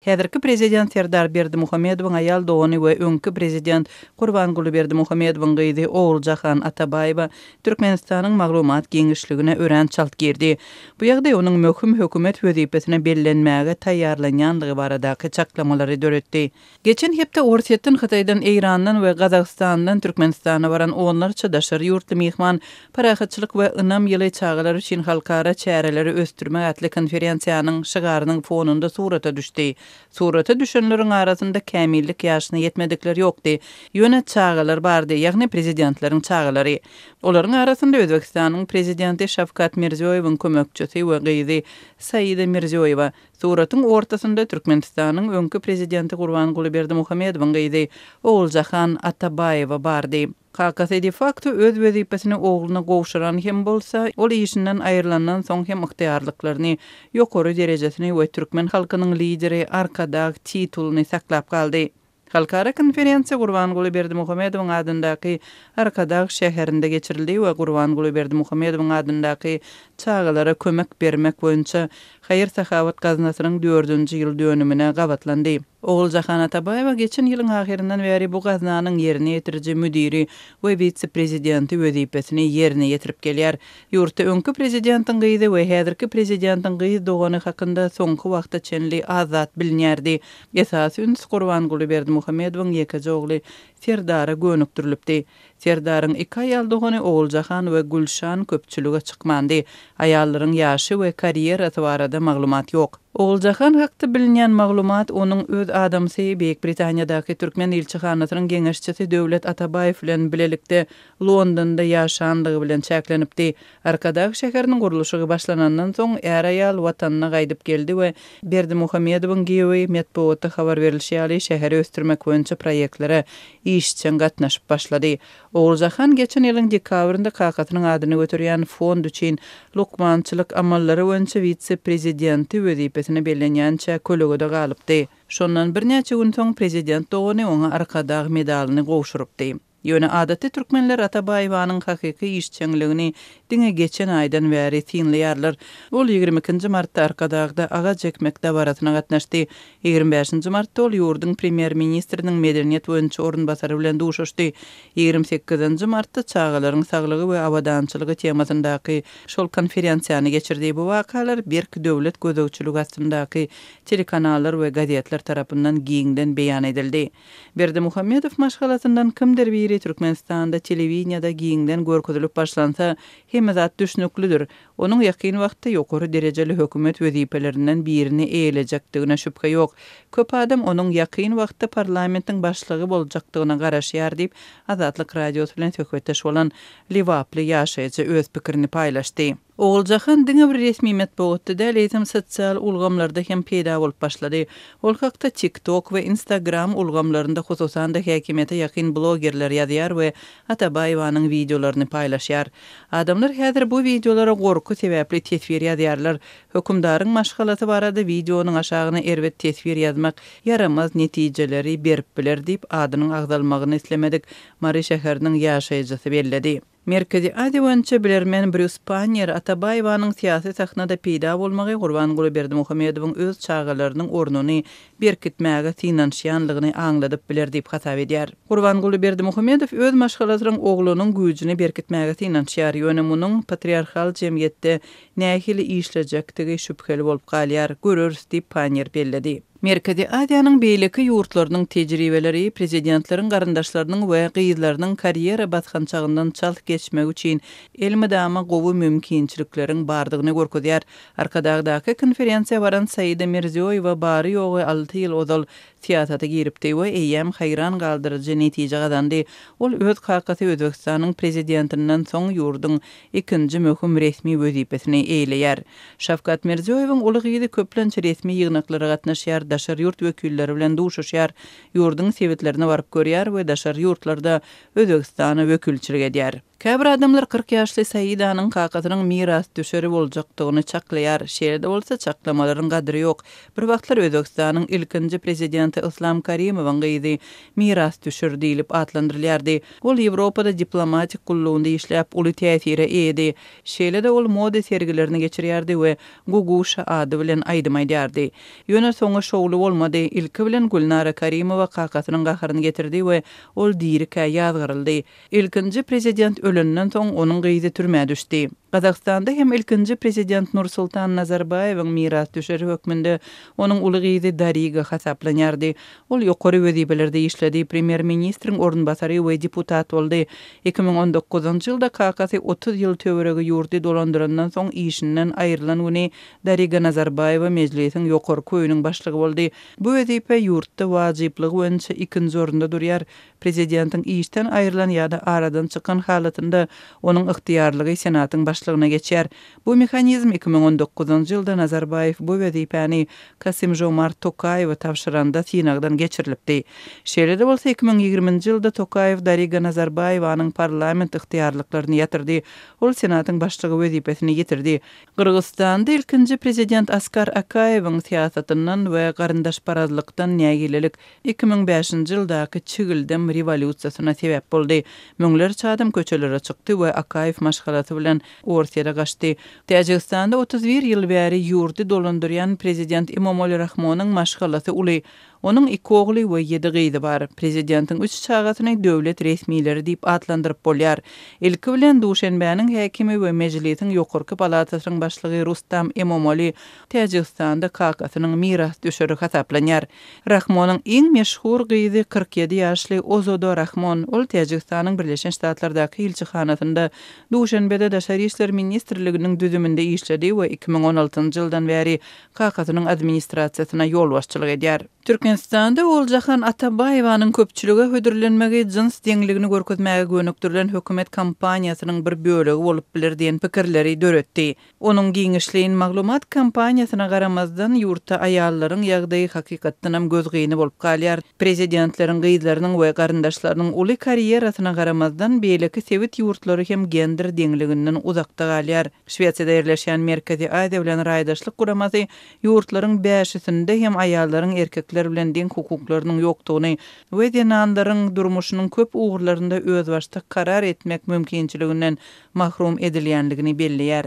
Häzirki prezident Serdar Berdimuhamedowyň aýal dogany we öňki prezident Gurbanguly Berdimuhamedowyň gyzy Oguljahan Atabaýewa Türkmenistanyň maglumat giňişligine örän çalt girdi. Bu ýagdaý onuň möhüm hökümet wezipesine bellenmäge taýýarlanýandygy baradaky çaklamalary döretdi. Geçen hepde Orsýetden, Hytaýdan, Eýrandan we Gazagystandan Türkmenistana baran onlarça daşary ýurtly myhman Parahatçylyk we ynam ýyly çagalar üçin halkara çäreleri ösdürmek atly konferensiýanyň şygarynyň fonunda surata düşdi. Surata düşenleriň arasynda kämillik ýaşyna ýetmedikler ýokdy. Ýöne çagalar bardy, ýagny prezidentleriň çagalary. Olaryň arasynda Özbegistanyň prezidenti Şawkat Mirziýoýewiň kömekçisi we gyzy Saida Mirziýoýewa, Suratyň ortasynda Türkmenistanyň öňki prezidenti Gurbanguly Berdimuhamedowyň gyzy Oguljahan Atabaýewa bardy. Kakasy de-fakto öz wezipesini ogluna gowşuran hem bolsa, ol işinden aýrylandan soň hem ygtyýarlyklaryny, ýokary derejesini we türkmen halkynyň Lideri Arkadag titulyny saklap galdy. Halkara konferensiýa Gurbanguly Berdimuhamedowyň adyndaky Arkadag şäherinde geçirildi we Gurbanguly Berdimuhamedowyň adyndaky çagalara kömek bermek boýunça haýyr-sahawat gaznasynyň dördünji ýyl dönümine gabatlandy. Oguljahan Atabaýewa geçen ýylyň ahyryndan bäri bu gaznanyň ýerine ýetiriji müdiri we wise-prezidenti wezipesini ýerine ýetirip gelýär. Ýurtda öňki prezidentiň gyzy we häzirki prezidentiň gyz dogany hakynda soňky wagta çenli az zat bilinýärdi. Esasy üns Gurbanguly Berdimuhamedowyň ýekeje ogly Serdara gönükdirilipdi. Serdaryň iki aýal dogany Oguljahan we Gülşan köpçülige çykmandy. Aýallaryň ýaşy we karýerasy barada maglumat ýok. Oguljahan hakda bilinýän maglumat onuň öz adamsy, Beýik Britaniýadaky türkmen ilçihanasynyň geňeşçisi Döwlet Atabaýew bilen bilelikde Londonda ýaşanlygy bilen çäklenipdi. Arkadag şäheriniň gurluşygy başlanandan soň, är-aýal Watanyna gaýdyp geldi we Berdimuhamedowyň giýewi, metbugatda habar berlişi ýaly, şäheri ösdürmek boýunça proýektlere işjeň gatnaşyp başlady. Oguljahan geçen ýylyň dekabrynda kakasynyň adyny göterýän fond üçin lukmançylyk amallary boýunça wise-prezidenti wezipesine bellenýänçä kölegede galypdy. Şondan birnäçe gün soň prezident dogany oňa Arkadag medalyny gowşurypdy. Ýöne adaty türkmenler Atabaýewanyň hakyky işjeňligini diňe geçen aýdan bäri synlaýarlar. Ol 22 nji martda Arkadagda agaç ekmek dabarasyna gatnaşdy. 25 nji martda ol ýurduň premýer-ministriniň medeniýet boýunça orunbasary bilen duşuşdy. 28 nji martda çagalaryň saglygy we abadançylygy temasyndaky şol konferensiýany geçirdi. Bu wakalar berk döwlet gözegçiligi astyndaky telekanallar we gazetler tarapyndan giňden beýan edildi. Berdimuhamedow maşgalasyndan kimdir biri Türkmenistanda telewideniýede giňden görkezilip başlansa, hemme zat düşnüklidir. Onuň ýakyn wagtda ýokary derejeli hökümet wezipelerinden birini eýelejekdigine şübhe ýok. Köp adam onuň ýakyn wagtda parlamentiň başlygy boljakdygyna garaşýar diýip, Azatlyk Radiosy bilen söhbetdeş bolan lebaply ýaşaýjy öz pikirini paýlaşdy. Oguljahan diňe bir resmi metbugatda däl, eýsem sosial ulgamlarda hem peýda bolup başlady. Ol hakda TikTok we Instagram ulgamlarynda hususan-da häkimiýete ýakyn blogerler ýazýar we Atabaýewanyň wideolaryny paýlaşýar. Adamlar häzir bu wideolara gorky sebäpli teswir ýazýarlar. Hökümdaryň maşgalasy barada wideonyň aşagyna erbet teswir ýazmak ýaramaz netijeleri berip biler diýip, adynyň agzalmagyny islemedik Mary şäheriniň ýaşaýjysy belledi. Merkezi Aziýa boýunça bilermen Brýus Pannier Atabaýewanyň syýasy sahnada peýda bolmagy Gurbanguly Berdimuhamedowyň öz çagalarynyň ornuny berkitmäge synanyşýanlygyny aňladyp biler diýip hasap edýär. Gurbanguly Berdimuhamedow öz maşgalasynyň oglunyň güýjüni berkitmäge synanyşýar, ýöne munuň patriarhal jemgyýetde nähili işlejekdigi şübheli bolup galýar, göreris diýip Pannier belledi. Merkezi Aziýanyň beýleki ýurtlarynyň tejribeleri prezidentleriň garyndaşlarynyň we gyzlarynyň karýera basgançagyndan çalt geçmegi üçin elmydama gowy mümkinçilikleriň bardygyny görkezýär. Arkadagdaky konferensiýa baran Saida Mirziýoýewa bary-ýogy alty ýyl ozal syýasata giripdi we eýýäm haýran galdyryjy netije gazandy. Ol öz kakasy Özbegistanyň prezidentinden soň ýurduň ikinji möhüm resmi wezipesini eýeleýär. Şawkat Mirziýoýewiň uly gyzy köplenç resmi ýygnaklara gatnaşýar, daşary ýurt wekilleri bilen duşuşýar, ýurduň sebitlerine baryp görýär we daşary ýurtlarda Özbegistana wekilçilik edýär. Käbir adamlar 40 ýaşly Saidanyň kakasynyň mirasdüşeri boljakdygyny çaklaýar. Şeýle-de bolsa, çaklamalaryň gadyry ýok. Bir wagtlar Özbegistanyň ilkinji prezidenti Yslam Karimowyň gyzy mirasdüşer diýlip atlandyrylýardy. Ol Ýewropada diplomatik gullugynda işläp, uly täsire eýedi. Şeýle-de ol moda sergilerini geçirýärdi we Guguşa ady bilen aýdym aýdýardy. Ýöne soňy şowsuz. şowly bolmady. Ilki bilen Gülnara Karimowa kakasynyň gaharyny getirdi we ol dirikä ýazgaryldy. Ilkinji prezident ölenden soň, onuň gyzy türmä düşdi. Gazagystanda hem ilkinji prezident Nursultan Nazarbaýewiň mirasdüşeri hökmünde onuň uly gyzy Dariga hasaplanýardy. Ol ýokary wezipelerde işledi, premýer-ministriň orunbasary we deputat boldy. 2019-njy ýylda kakasy 30 ýyl töweregi ýurdy dolandyrandan soň işinden aýrylan güni Dariga Nazarbaýewa Mejlisiň ýokarky öýüniň başlygy boldy. Bu wezipe ýurtda wajyplygy boýunça ikinji orunda durýar. Prezidentiň işden aýrylan ýa-da aradan çykan halatynda onuň ygtyýarlygy Senatyň başlygyna geçýär. Bu mehanizm 2019-njy ýylda Nazarbaýew bu wezipäni Kasym-Žomart Tokaýewe tabşyranda synagdan geçirilipdi. Şeýle-de bolsa, 2020-nji ýylda Tokaýew Dariga Nazarbaýewanyň parlament ygtyýarlyklaryny ýatyrdy, ol Senatyň başlygy wezipesini ýitirdi. Gyrgyzystanda ilkinji prezident Askar Akaýewiň syýasatyndan we garyndaşparazlykdan nägilelik 2005-nji ýyldaky Çigildem rewolýusiýasyna sebäp boldy. Müňlerçe adam köçelere çykdy we Akaýew maşgalasy bilen Orsýere gaçdy. Täjigistanda 31 ýyl bäri ýurdy dolandyrýan prezident Emomali Rahmonyň maşgalasy uly. Onuň iki ogly we ýedi gyzy bar. Prezidentiň üç çagasyny döwlet resmileri diýip atlandyryp bolýar. Ilki bilen Duşenbäniň häkimi we Mejlisiň ýokarky palatasynyň başlygy Rustam Emomali Täjigistanda kakasynyň mirasdüşeri hasaplanýar. Rahmonyň iň meşhur gyzy 47 ýaşly Ozoda Rahmon. Ol Täjigistanyň Birleşen Ştatlardaky ilçihanasynda Duşenbede Daşary işler ministrliginiň düzüminde işledi we 2016-njy ýyldan bäri kakasynyň administrasiýasyna ýolbaşçylyk edýär. Türkmenistanda Oguljahan Atabaýewanyň köpçülige hödürlenmegi jyns deňligini görkezmäge gönükdirilen hökümet kampaniýasynyň bir bölegi bolup biler diýen pikirleri döretdi. Onuň giňişleýin maglumat kampaniýasyna garamazdan, ýurtda aýallaryň ýagdaýy hakykatdanam gözgyny bolup galýar. Prezidentleriň gyzlarynyň we garyndaşlarynyň uly karýerasyna garamazdan, beýleki sebit ýurtlary hem gender deňliginden uzakda galýar. Şwesiýada ýerleşýän Merkezi Aziýa bilen raýdaşlyk guramasy ýurtlaryň bäşisinde hem aýallaryň erkekler bilen deň hukuklarynyň ýokdugyny we zenanlaryň durmuşynyň köp ugurlarynda özbaşdak karar etmek mümkinçiliginden mahrum edilýändigini belleýär.